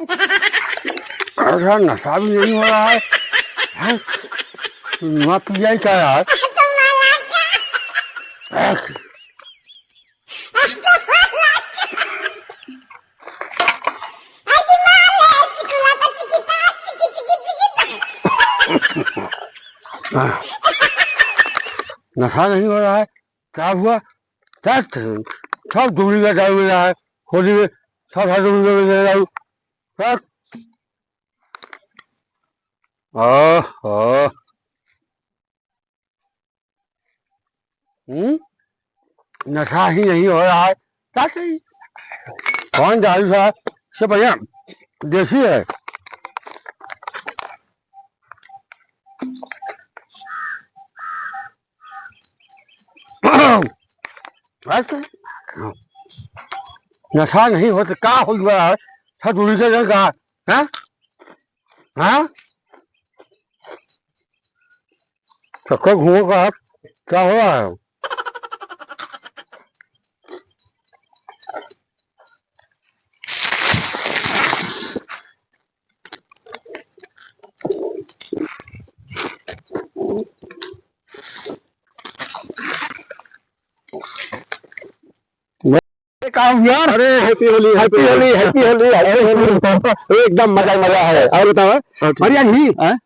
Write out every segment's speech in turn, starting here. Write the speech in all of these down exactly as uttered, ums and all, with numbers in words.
अच्छा, नशा भी नहीं हो रहा है। हैं? ना पी जाए क्या यार? हैं? नशा नहीं हो रहा है, क्या हुआ? क्या थे? सब डुप्लीकेट दारू मिला है, होली में सब है डुप्लीकेट दारू। सब। ओहो। हम्म? नशा ही नहीं हो रहा है। क्या चाहिए? कौन दारू है? से बढ़िया देसी है। बस, नशा नहीं हो तो का हो गया है? सब उड़ी के रहेगा, हैं? हाँ? चक्कर घूमो का, क्या हो रहा है? अरे, का हुआ? अरे, happy होली, happy होली, happy होली, happy होली। एकदम मजा, मजा है। और बताओ, हाँ, ठीक। अरे यार, ही हाँ?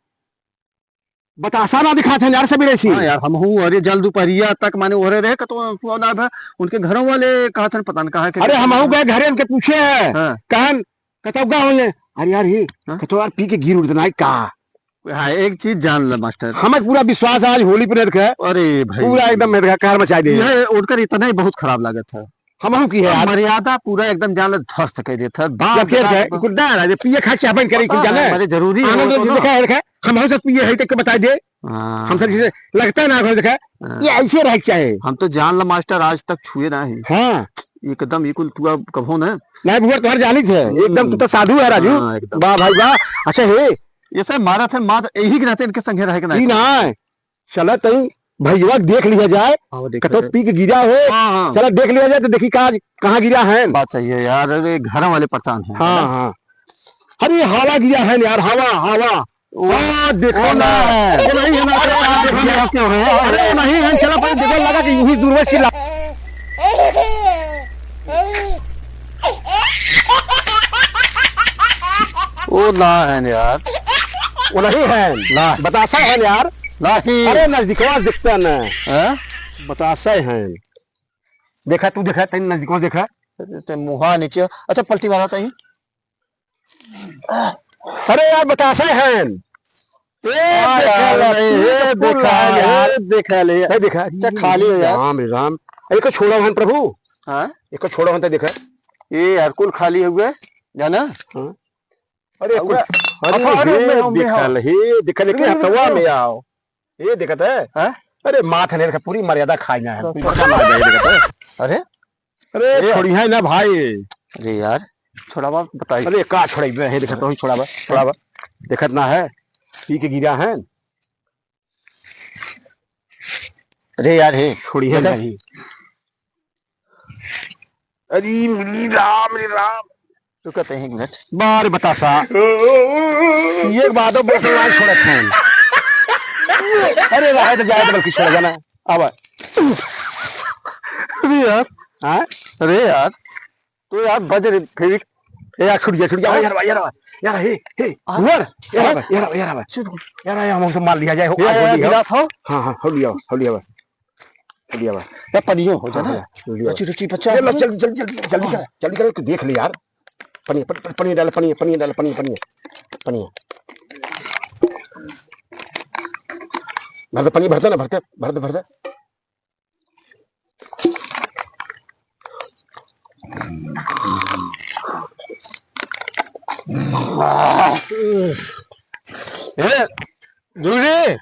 बतासा ना दिखात है यार, सबेरे से। हाँ यार, हमहू, अरे, जल दुपहरिया तक माने ओहरे रहे, कतो सुआ ना भा, उनके घरों वाले कहत हन, पता न कहाँ के अरे, हमहू गए घरे, उनके पूछे हैं। हाँ। कहन, कतौगा होले? अरे यार, ही, हाँ? कतो यार पी के गिर उड़त ना है का? हाँ, एक चीज जान ल मास्टर। हमें पूरा विश्वास है, आज होली पे नहीं रखा है। अरे भाई। पूरा एकदम नहीं रखा, कहर मचा दे। ये उनकर इतना ही बहुत खराब लागत है। हमहू की है यार। मर्यादा पूरा एकदम जान ल ध्वस्त कर देत है। बाप जब के रे बाप। है, कुछ डर है, पिए खा चाहबन करे, पता कुछ जाने। है, बड़े जरूरी आनंद हो तो से ना। देखा है, देखा, हमहू सब पिए है, तक के बताई दे। हाँ। हम सब जैसे लगता है ना, घर देखा, हाँ। ये ऐसे रहे के चाहे। हम तो जान ल मास्टर आज तक छुए ना है। हाँ। एकदम, ये कुल तू अब कभो ना। नहीं बुआ, तुम्हारे जानी थे, हम्म। एकदम तू तो साधु है राजू। हाँ, एकदम। वाह भाई वाह। अच्छा हे। ये सब मारा थे, मार यही के रहते, इनके संगे रहे के ना। ई ना, चला तई भैया देख लिया जाए, हाँ, वो देख कतो लेते। पी के गिरा हो, हाँ, हाँ। चला देख लिया जाए तो देखी का, कहाँ गिरा है। बात सही है यार, अरे घर वाले परेशान हैं, हाँ, है ना? हाँ। अरे हवा गिरा है यार, हवा, हवा। वो, हाँ, देखो वो ना। ना है। वो नहीं है ना, अरे, अरे, आप देखो ना। क्या हो रहे हैं? अरे, वो नहीं है, चला, पर देखो, लगा कि यूं ही दूर से चिल्ला। वो ना है यार। वो नहीं है। ना। बतासा है यार। नहीं। अरे, नजदीकवा दिखता ना। हैं? बतासा है। देखा, तू देखा, तनी नजदीकवा देखा। ते मुहा नीचे। अच्छा, पलटी मारा तई। अरे यार, बतासा है। ए, हाँ देखा यार, ले, नहीं, ए, ये तो पूरा देखा है यार। ए, देखा ले। नहीं देखा। अच्छा, खाली हो यार। राम रे राम। एको छोड़ा हन प्रभु। हाँ? एको छोड़ा हन त देखा। ए यार, कुल खाली हुए, जाना? हाँ। अरे, अउआ। कुल, अरे, अथवा, अरे, हे, उनमें, उनमें देखा हो। ले, हे, देखा ले, रुक, के रुक, रुक, हथवा रुक। में आओ। ये देखत है? हाँ? अरे, माथ नहीं रखा, पूरी मर्यादा खाई ना है, तो पूरी तो बचा ना जाए, देखत है? अरे? अरे, ए। छोड़िहैं ना भाई। अरे यार, छोड़ावा, बताई। अरे, का छोड़ाई बे? हे, देखत तो ही छोड़ावा, छोड़ावा। देखत ना है, पी के गिरा है। अरे यार, हे। छोड़िहैं देखा? नहीं। अरे, मेरी राम, रे राम। रुका तो एक मिनट। बार बतासा। ये एक बात बोतल ना छोड़त हैं। अरे, रहे तो जाए तो बल्कि छोड़ जाना। अब। अरे यार। हाँ? अरे यार। तो यार बज रे, फिर। ए यार, छूट गया, छूट गया। यार, यार, यार, यार, हे, हे, हाँ। हुआ ना? यार, हाँ। यार, यार, यार, छूट गया। यार, यार, हम उसे मार लिया जाए, हो, ए, आज ए, होली हो। विलास हो। हाँ, हाँ, होली हो, होली हो। लिया बा। यार, पनियो हो जाए हाँ, ना। हाँ, लिया बा। रची, रची, बच्चा। ये लो, जल्दी, जल्दी, जल्दी, जल्दी हाँ। कर, जल्दी कर, तू देख ले यार। पनिया, प-, प-, पनिया डाल, पनिया, पनिया डाल, पनिया, पनिया, पनिया। भर दे, पनिया भर दे ना, भर दे, भर दे, भर दे। ए, जूली,